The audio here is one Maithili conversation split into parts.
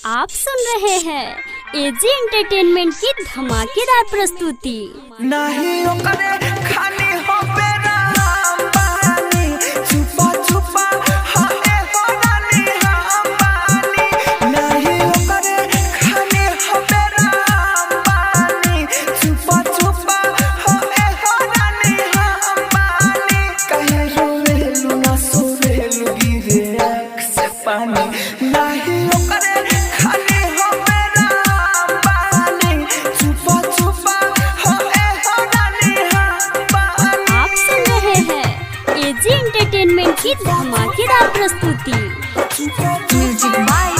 आप सुन रहे हैं एजी एंटरटेनमेंट की धमाकेदार प्रस्तुति। नहीं ओकरे खाली हो बेराम बानी, छुपा छुपा हो ए हो रानी हम बानी। नहीं ओकरे खाली हो बेराम बानी, छुपा छुपा हो ए हो रानी हम बानी। काहे रोवेलु ना सोवेलु गिरे आँख से पानी। नहीं ओकरे खाली हो बेराम बानी, छुपा छुपा हो ए हो रानी हम बानी। आप सुन रहे हैं एजी एंटरटेनमेंट की धमाकेदार प्रस्तुति। Music by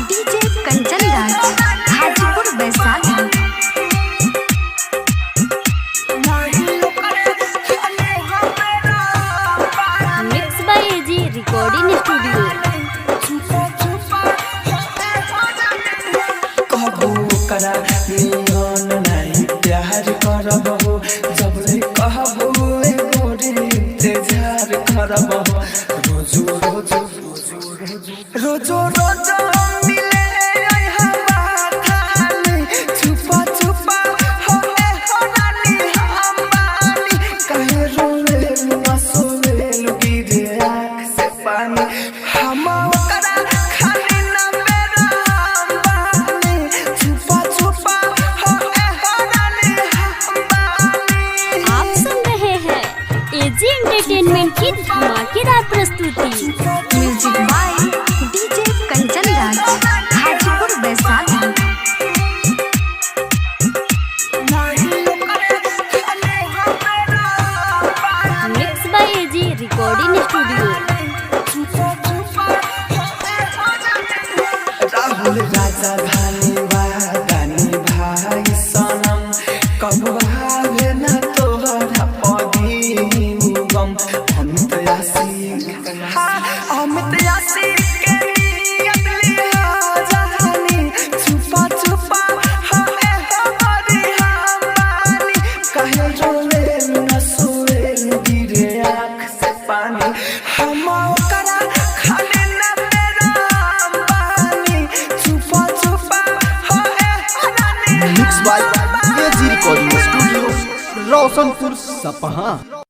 DJ Kanchan Raj, Hajipur Vaishali. नहीं ओकरे खाली हो बेराम बानी, mix by AG recording studio. छुपा छुपा हो ए हो रानी। कहबो करा नियन नहीं प्यार करबहो, जबले कहबो ए गोरी इंतजार करबहो। रोजो रोजो रोजो रोजो मिले आई हवा थाली, छुपा छुपा हो ए हो रानी हम बानी। काहे रोवेलु ना सोवेलु गिरे आँख से पानी। हम ओकरा खाली ना बेराम बानी, छुपा छुपा हो ए हो रानी हम बानी। आप सुन रहे हैं एजी एंटरटेनमेंट की धमाकेदार प्रस्तुति। Music by DJ Kanchan Raj, Hajipur Vaishali. नहीं ओकरे खाली हो बेराम बानी, mix by AG recording studio. Rahul राजा धानी वादानी भाई सनम, कब भावे न तोहरा पदीनु गम। अमित यासिक, हाँ, अमित यासिक के नियत लिहा जहानी, छुपा छुपा हाँ ए हो बड़ी हम बानी। काहे रोवेलु न सोवेलु गिरे आँख से पानी। हम ओकरा खाली न बेराम बानी, छुपा छुपा हो ए हो रानी mix by AG recording studio, Roshanpur Sapaha.